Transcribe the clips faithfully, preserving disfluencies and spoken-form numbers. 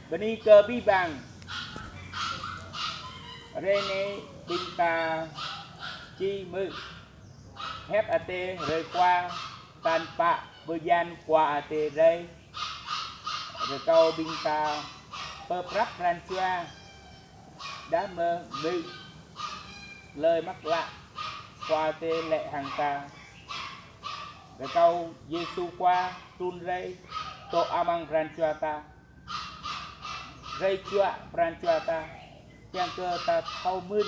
Bơni kơ abih bang. Hrơi anai ƀing ta či hmư̆ Hiăp Adai hrơi Khua, tal pă bơyan Khua Adai rai. Rơkâo ƀing ta pơprăp pran jua, đah mơ̆ hmư̆ tơlơi mơak klă Khua Adai laĭ hăng ta. Rơkâo Yêsu Khua trŭn rai dŏ amăng pran jua ta, rai juă pran jua ta, kiăng kơ ta thâo mưn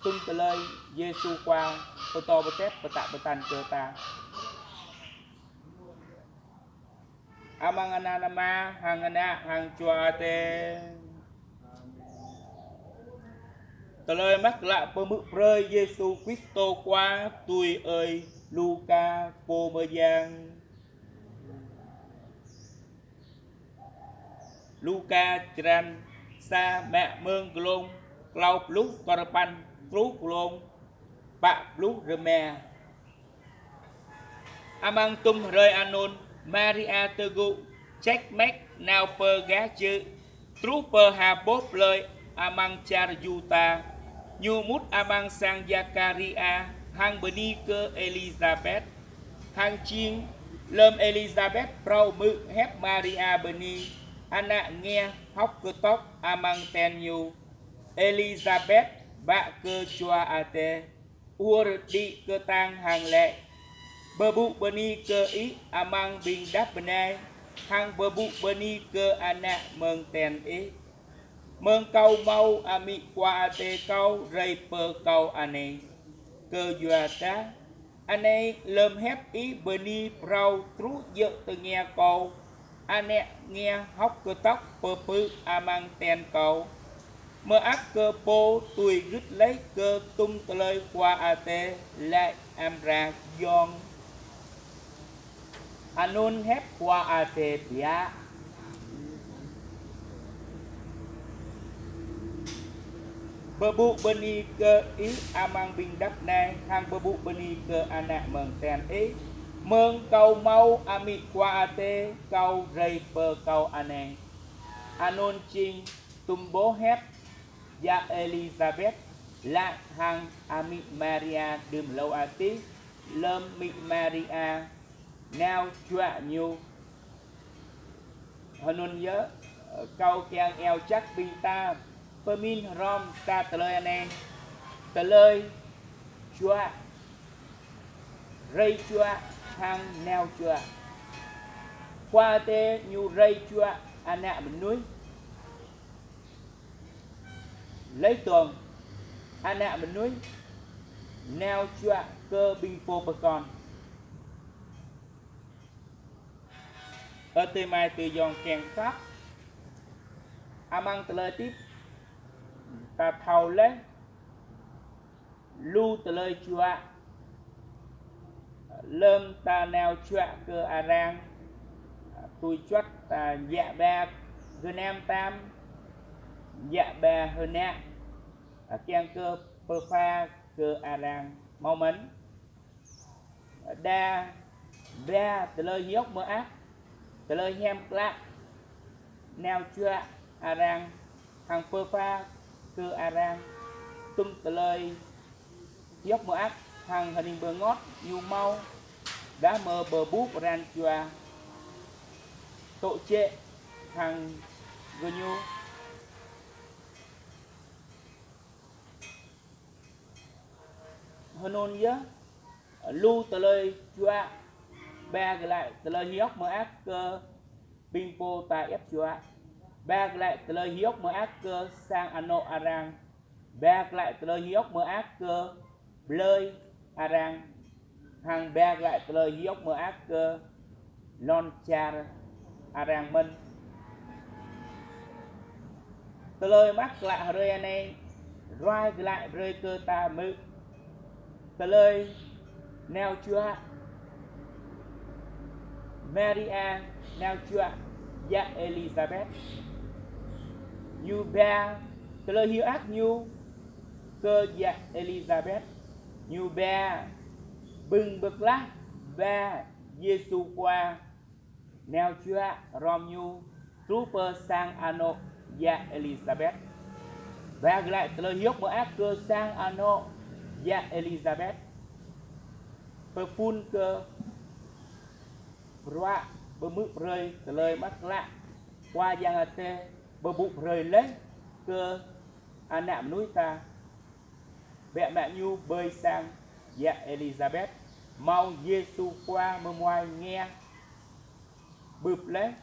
tŭm tơlơi Yêsu Khua pơtô pơtep pơtă pơtăn kơ ta. Amăng anăn Ama hăng Ană hăng Jua Adai. Tơlơi mơak klă pơhmư̆ brơi Yêsu Kristô Khua tui ơi Luka pô mơyang. Luka črăn sa, mă mơ̆ng glông klâo pluh duapăn truh glông pă pluh rơma. Amăng tŭm hrơi anŭn, Maria tơgŭ čĕk mĕk nao pơ gah čư̆, truh pơ ha boh plơi amăng čar Yuda. Ñu mŭt amăng sang Zakaria hăng bơni kơ Êlisabet. Hăng jing lơm Êlisabet phrâo hmư̆ hiăp Maria bơni, ană nge hŏk kơtŏk amăng ten ñu, Êlisabet bă kơ Jua Adai, ur đĭ kơtang hăng laĭ: Bơbŭ bơni kơ ih amăng ƀing đah bơnai, hăng bơbŭ bơni kơ ană mơ̆ng ten ih. Mơ̆ng kâo hmâo amĭ Khua Adai kâo rai pơ kâo anai. Kơ yua dah anai lơm hiăp ih bơni phrâo truh djơ̆ tơngia kâo, ană nge hŏk kơtŏk pơpư̆ amăng ten kâo. Mơak kơ pô tui gưt laih kơ tŭm tơlơi Khua Adai laĭ amra yŏng. Anŭn hiăp Khua Adai biă. Bơbŭ bơni kơ ih amăng ƀing đah bơnai, hăng bơbŭ bơni kơ ană mơ̆ng ten ih. Mơ̆ng kâo hmâo amĭ Khua Adai kâo rai pơ kâo anai. Anŭn jing tŭm boh hiăp yă Êlisabet laĭ hăng amĭ Maria đưm hlâo adih, lơm amĭ Maria nao juă ñu. Hơnŭn yơh, kâo kiăng iâu jak ƀing ta pơmĭn hrŏm sa tơlơi anai. Tơlơi juă, rai juă hăng nao juă. Khua Adai ñu rai juă ană mơnuih. Laih dơ̆ng, ană mơnuih nao juă kơ ƀing pô pơkŏn. Ơ adơi amai ayŏng kiăng khăp, amăng tơlơi hơdip ta thâo laih lu tơlơi juă. Lơm ta nao juă kơ arăng, tui juăt ta djă ba gơnam tam, djă ba hơnă, kiăng kơ pơpha kơ arăng, hmâo mơ̆n. Đa ba tơlơi hiơ̆k mơak, tơlơi hiam klă nao juă arăng hăng pơpha kơ arăng. Tŭm tơlơi hiơ̆k mơak hăng hơning bơngot ñu hmâo, đah mơ̆ bơbŭ pran jua tŏ jĕ hăng gơñu. Hơnŭn yơh, lu tơlơi juă, ba glaĭ tơlơi hiơ̆k mơak kơ ƀing pô ta ĕp juă, ba glaĭ tơlơi hiơ̆k mơak kơ sang anŏ arăng, ba glaĭ tơlơi hiơ̆k mơak kơ plơi arăng, hăng ba glaĭ tơlơi hiơ̆k mơak kơ lŏn čar arăng mơ̆n. Tơlơi mơak klă hrơi anai ruai glaĭ brơi kơ ta hmư̆ tơlơi nao juă Maria, nao juă yă Êlisabet. Ñu ba tơlơi hiơ̆k ñu kơ yă Êlisabet. Ñu ba bưng bơklah ba Yêsu Khua nao juă hrŏm ñu. truh pơ sang anŏ yă Êlisabet. Ba glaĭ tơlơi hiơ̆k mơak kơ sang anŏ yă Êlisabet. Pơphun kơ bruă pơhmư̆ brơi tơlơi mơak klă Khua Yang Adai pơƀuh brơi laih kơ ană mơnuih ta. Biă mă ñu ƀơi sang yă Êlisabet, hmâo Yêsu Khua mơmuai nge bưp laih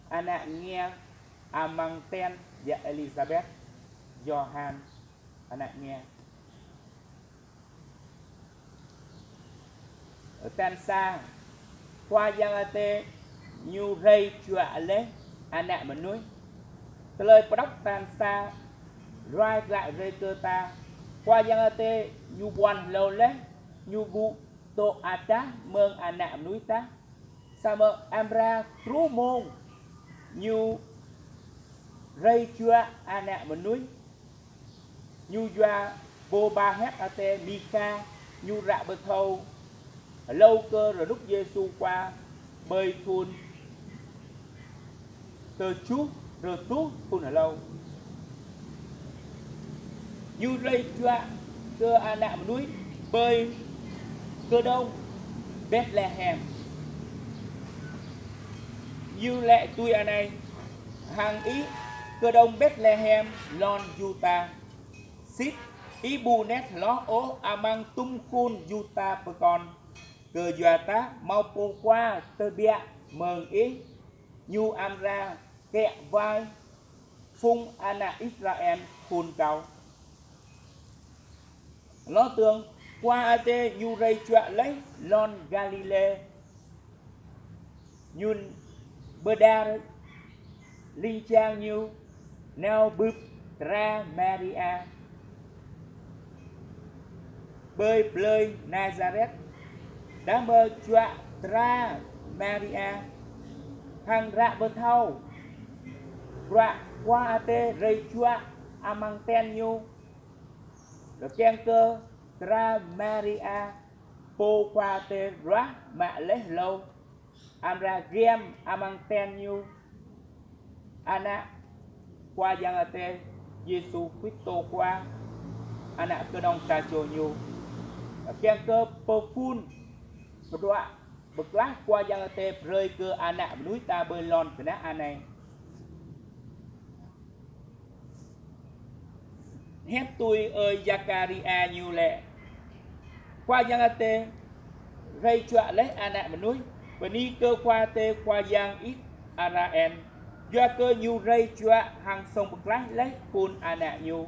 ană nge amăng ten yă Êlisabet, Yôhan ană nge. Tal sa, Khua Yang Adai ñu rai čuă laih ană mơnuih. Tơlơi pơđok tal sa ruai glaĭ brơi kơ ta, Khua Yang Adai ñu ƀuăn hlâo laih, ñu ƀu dŏ ataih mơ̆ng ană mơnuih ta. Samơ̆ amra truh mông ñu rai čuă ană mơnuih. Ñu yua pô ba hiăp Adai Mika, ñu ră pơthâo hlâo kơ rơnŭk Yêsu Khua ƀơi thun tơjuh rơtuh thun hlâo. Ñu rai čuă kơ ană mơnuih ƀơi kơđông Betlehem. Ñu laĭ tui anai: Hăng ih, kơđông Betlehem lŏn Yuđa, sĭt ih ƀu anet hloh ôh amăng tŭm khul Yuđa pơkŏn, kơyua dah hmâo pô Khua tơbiă mơ̆ng ih, ñu amra kĕ wai phung ană Israel khul kâo. Lŏ tơ̆ng Khua Adai ñu rai čuă laih lŏn Galilê, ñu pơđar ling jang ñu nao bưp dra Maria ƀơi plơi Nazaret. Dah mơ̆ čuă dra Maria hăng ră pơthâo bruă Khua Adai rai čuă amăng ten ñu, rơkeng kơ dra Maria pô Khua Adai ruah mă laih hlâo, amra giăm amăng ten ñu ană Khua Yang Adai Yêsu Kristô Khua, ană kơđông ta čô ñu. Rơkeng kơ pơphun bruă pơklaih Khua Yang Adai brơi kơ ană mơnuih ta ƀơi lŏn tơnah anai. Hiăp tui ơi Zakaria ñu laĭ: Khua Yang Adai rai čuă laih ană mơnuih, bơni kơ Khua Adai Khua Yang Israel, yua kơ ñu rai čuă hăng song pơklaih laih phun ană ñu.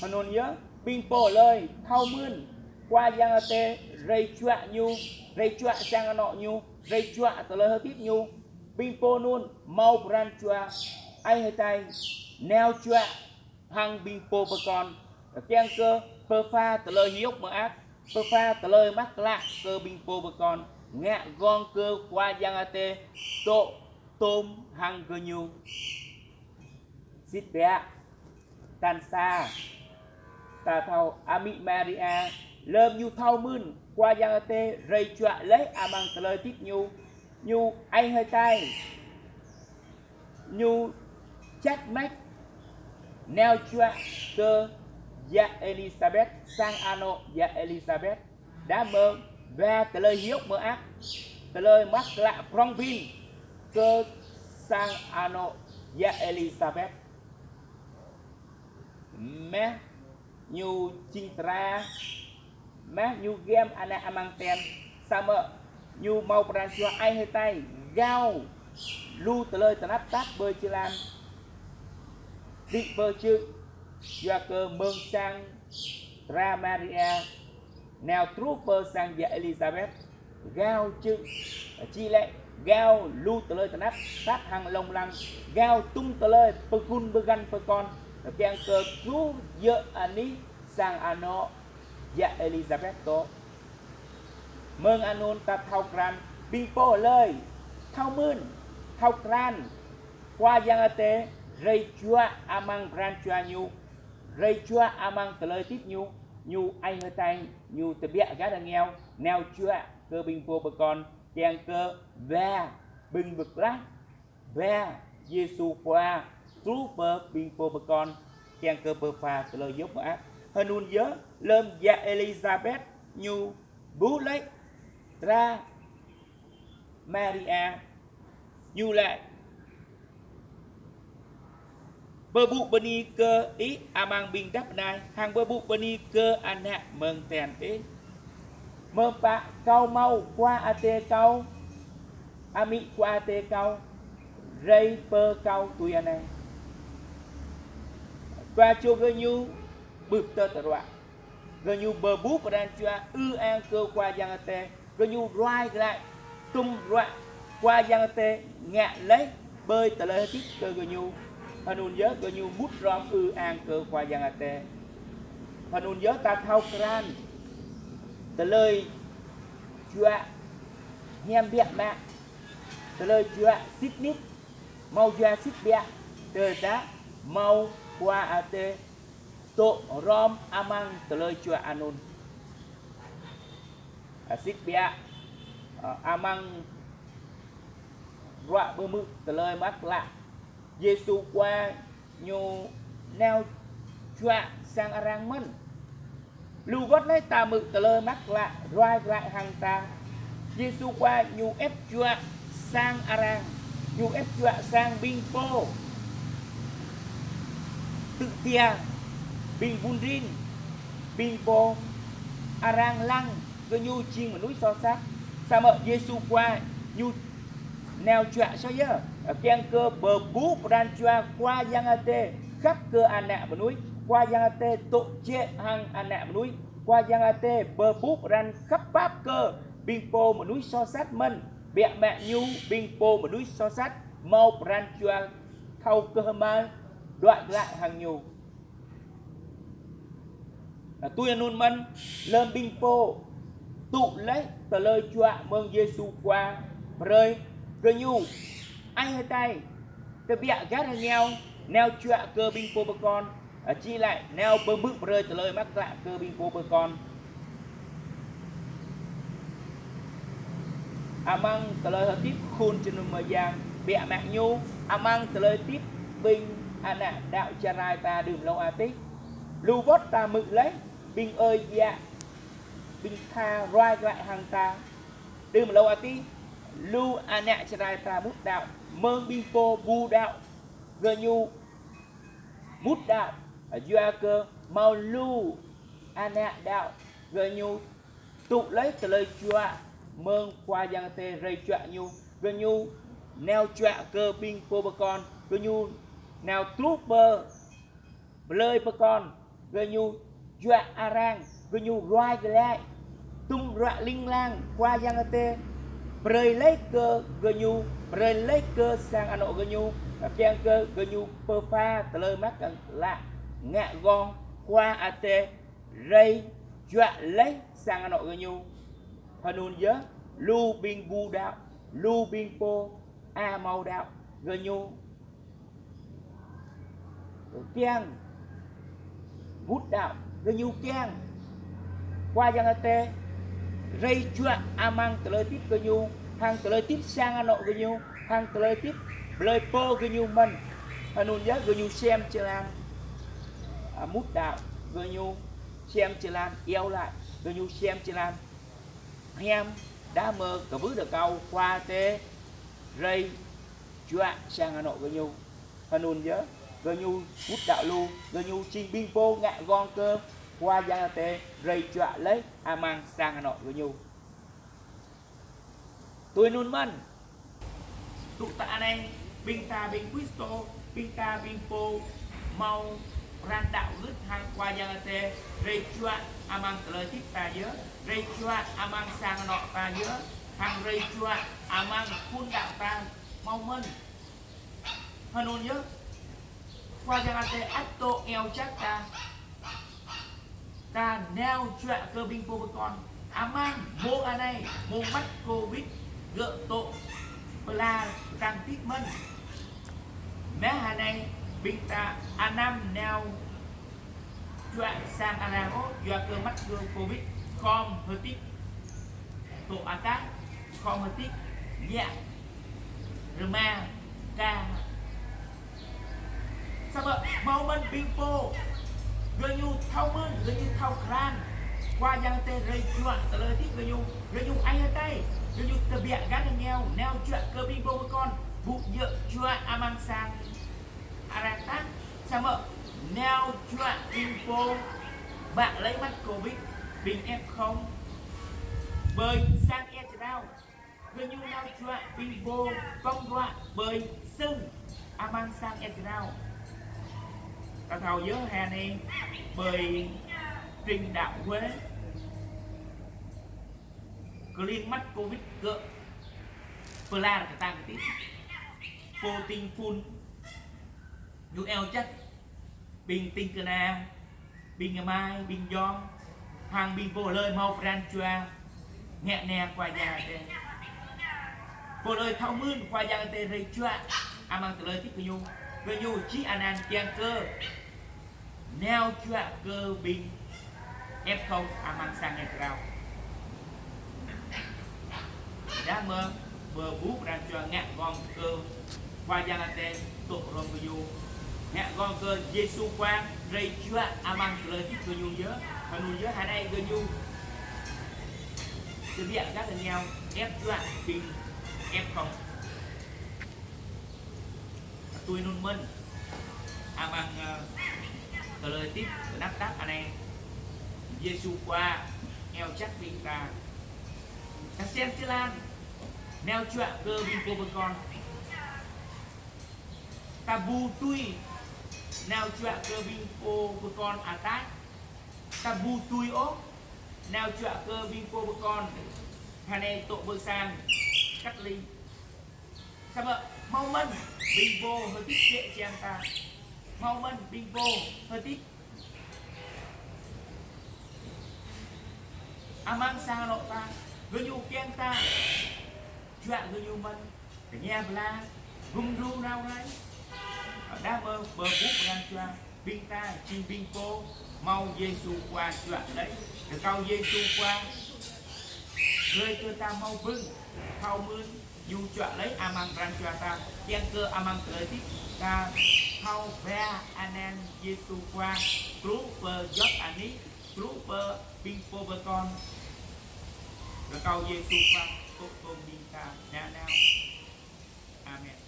Anŭn yơh, ƀing pô hlơi thâo mưn Khua Yang Adai rai čuă ñu, rai čuă sang anŏ ñu, rai čuă tơlơi hơdip ñu, ƀing pô anŭn hmâo pran jua Ơi Adai nao čuă hăng ƀing pô pơkŏn, rơkeng kơ pơpha tơlơi hiơ̆k mơak, pơpha tơlơi mơak klă kơ ƀing pô pơkŏn, ngă gơ̆ng kơ Khua Yang Adai dŏ tôm hăng gơñu. Sĭt biă, tal sa, ta thâo amĭ Maria, lơm ñu thâo mưn Khua Yang Adai rai čuă laih amăng tơlơi hơdip ñu, ñu Ơi Adai ñu čăt mă nao čuă kơ yă Êlisabet, sang anŏ yă Êlisabet. Dah mơ̆ ba tơlơi hiơ̆k mơak, tơlơi mơak klă prŏng prin kơ sang anŏ yă Êlisabet. Mă ñu jing dra, mă ñu giăm ană amăng ten, samơ̆ ñu hmâo pran jua Ơi Adai gao lu tơlơi tơnap tap ƀơi jơlan, đĭ ƀơi čư̆, yua kơ mơ̆ng sang dra Maria nao truh pơ sang yă Êlisabet, gao čư̆, či laĭ gao lu tơlơi tơnap tap hăng lông lăng, gao tŭm tơlơi pơgun pơgăn pơkŏn, rơkeng kơ truh djơ̆ anih sang anŏ yă Êlisabet dŏ. Mơ̆ng anŭn ta thâo krăn, ƀing pô hlơi thâo mưn, thâo krăn Khua Yang Adai rai čuă amăng pran jua ñu, rai čuă amăng tơlơi hơdip ñu, ñu Ơi Adai ñu tơbiă gah rơngiao nao čuă kơ ƀing pô pơkŏn, kiăng kơ ba ƀing pơklaih ba Yêsu Khua truh pơ ƀing pô pơkŏn kiăng kơ pơpha tơlơi djŏp mơak. Hơnŭn yơh lơm jak Êlisabet ñu ƀuh laih dra Maria, ñu laĭ: Bơbŭk bơni kơ ih amăng ƀing dăp bơnai, hăng bơbŭk bơni kơ ană mơ̆ng tian ih. Mơ̆ng pă kâo hmâo Khua Adai kâo, amĭ Khua Adai kâo rai pơ kâo tui anai. Khua čô gơñu ƀuh tơtơruă. Gơñu bơbŭk pran jua ư ang kơ Khua Yang Adai. Gơñu ruai glaĭ tŭm ruă Khua Yang Adai ngă laih ƀơi tơlơi hơdip kơ gơñu. Hơnŭn yơh gơñu mŭt hrŏm ư ang kơ Khua Yang Adai. Hơnŭn yơh ta thâo krăn tơlơi jua hiam biă mă, tơlơi jua sĭt nik, hmâo jua sĭt biă, tơdah hmâo Khua Adai dŏ hrŏm amăng tơlơi jua anŭn. Sĭt biă, ơ, amăng ruă pơhmư̆ tơlơi mơak klă, Yêsu Khua ñu nao čuă sang arăng mơ̆n. Lu wơ̆t laih ta hmư̆ tơlơi mơak klă ruai glaĭ hăng ta. Yêsu Khua ñu ĕp čuă sang arăng, ñu ĕp čuă sang ƀing pô tŭ jia, ƀing ƀun rin, ƀing pô arăng lăng, gơñu jing mơnuih soh sat. Samơ̆ Yêsu Khua ñu nao čuă soh yơh, kiăng kơ bơbŭk pran jua Khua Yang Adai khăp kơ ană mơnuih. Khua Yang Adai dŏ jĕ hăng ană mơnuih. Khua Yang Adai bơbŭk pran khăp pap kơ ƀing pô mơnuih soh sat mơ̆n. Biă mă ñu ƀing pô mơnuih soh sat hmâo pran jua thâo kơhma̱l đuaĭ glaĭ hăng ñu. Tui anŭn mơ̆n, lơm ƀing pô tŭ laih tơlơi čuă mơ̆ng Yêsu Khua brơi, gơñu ai hơtai, tơbiă gah rơngiao, nao čuă kơ ƀing pô pơkŏn, či laĭ nao pơhmư̆ brơi tơlơi mơak klă kơ ƀing pô pơkŏn. Amăng tơlơi hơdip khul jơnum mơyang, biă mă ñu, amăng tơlơi hơdip ƀing ană đaŏ Jarai ta đưm hlâo adih. Lu wơ̆t ta hmư̆ laih, ƀing ơi yă, ƀing tha ruai glaĭ hăng ta đưm hlâo adih, lu ană Jarai ta mŭt đaŏ, mơ̆ng ƀing pô ƀu đaŏ, gơñu mŭt đaŏ, yua kơ hmâo lu ană đaŏ, gơñu tŭ laih tơlơi čuă mơ̆ng Khua Yang Adai rai čuă ñu, gơñu nao čuă kơ ƀing pô pơkŏn, gơñu nao truh pơ plơi pơkŏn, gơñu čuă arăng, gơñu ruai glaĭ tŭm ruă ling lang Khua Yang Adai brơi laih kơ gơñu, brơi laih kơ sang anŏ gơñu, kiăng kơ gơñu pơpha tơlơi mơak klă ngă gơ̆ng Khua Adai rai čuă laih sang anŏ gơñu. Hơnŭn yơh, lu ƀing ƀu đaŏ, lu ƀing pô ƀu hmâo đaŏ, gơñu kiăng mŭt đaŏ, gơñu kiăng Khua Yang Adai rai čuă amăng tơlơi hơdip gơñu, hăng tơlơi hơdip sang anŏ gơñu, hăng tơlơi hơdip plơi pô gơñu mơ̆n. Hơnŭn yơh gơñu sem jơlan, a, mŭt đaŏ, gơñu sem jơlan iâu laĭ, gơñu sem jơlan hiam, đah mơ̆ kơwưh rơkâo Khua Adai rai čuă sang anŏ gơñu. Hơnŭn yơh, gơñu mŭt đaŏ lu, gơñu jing ƀing pô ngă gơ̆ng kơ Khua Yang Adai rai čuă laih amăng sang anŏ gơñu. Tui anŭn mơ̆n, tŭ ta anai, ƀing ta ƀing Kristô, ƀing ta ƀing pô hmâo pran đaŏ gưt hăng Khua Yang Adai rai čuă amăng tơlơi hơdip ta yơh, rai čuă amăng sang anŏ ta yơh, hăng rai čuă amăng phŭn đaŏ ta hmâo mơ̆n. Hơnŭn yơh, Khua Yang Adai ăt dŏ iâu jak ta, ta nao čuă kơ ƀing pô pơkŏn. Amăng mông anai, mông măt Covid, gơ̆ dŏ pơala pơtăng tĭt mơ̆n. Mơ̆ anai, ƀing ta anăm nao čuă sang arăng ôh, yua kơ măt kơ Covid, khŏm hơdip dŏ ataih, khŏm hơdip djă rơma ka. Samơ̆ hmâo mơ̆n ƀing pô, gơñu thâo mơ̆n, gơñu thâo krăn Khua Yang Adai rai juă tơlơi hơdip gơñu, gơñu ai hơtai, gơñu tơbiă gah rơngiao, nao juă kơ ƀing pô pơkŏn, ƀu djơ̆ juă amăng sang arăng tah. Samơ̆ nao juă ƀing pô mă lei măt Covid, ƀing F không, ƀơi sang ia čơđao. Gơñu nao juă ƀing pô kông đuaĭ ƀơi sưng amăng sang ia čơđao. Ta thâo yơh hă anai, ƀơi tring đaŏ Huế, klin măt Covid kơ pơlar kơtang kơtit. Pô tĭng phun ñu iâu jak ƀing tĭng kơna, ƀing amai, ƀing ayŏng, hăng ƀing pô hlơi hmâo pran jua ngă nao Khua Yang Adai. Pô hlơi thâo mưn Khua Yang Adai rai juă amăng tơlơi hơdip gơñu, gơñu či anăn kiăng kơ nao juă kơ ƀing F không amăng sang ia čơđao. Dah mơ̆ pơƀuh pran jua ngă gơ̆ng kơ Khua Yang Adai tŏ hrŏm gơñu, ngă gơ̆ng kơ Yêsu Khua rai juă amăng tơlơi hơdip gơñu yơh, hơnŭn yơh hă anai gơñu tơbiă gah rơngiao, ĕp juă ƀing F không. Tui anŭn mơ̆n, amăng, ơ, tơlơi hơdip tơnap tap anai, Yêsu Khua iâu jak ƀing ta, ta sem jơlan nao juă kơ ƀing pô pơkŏn. Ta ƀu dưi nao juă kơ ƀing pô pơkŏn ataih. Ta ƀu dưi ôh nao juă kơ ƀing pô pơkŏn hơnai tŏ ƀơi sang cách ly. Samơ̆ hmâo mơ̆n ƀing pô hơdip jĕ jang ta. Hmâo mơ̆n ƀing pô hơdip amăng sang anŏ ta. Gơñu kiăng ta juă gơñu mơ̆n. Tơña pơala, gum djru nao rai. Dah mơ̆ pơƀuh pran jua ƀing ta jing ƀing pô hmâo Yêsu Khua juă lei. Rơkâo Yêsu Khua brơi kơ ta hmâo bưng, thâo mưn, Ñu juă lei amăng pran jua ta, kiăng kơ amăng tơlơi hơdip ta thâo ba anăn Yêsu Khua truh pơ djŏp anih, truh pơ ƀing pô pơkŏn. Rơkâo Yêsu Khua tŏ tơm ƀing ta nanao. Amen.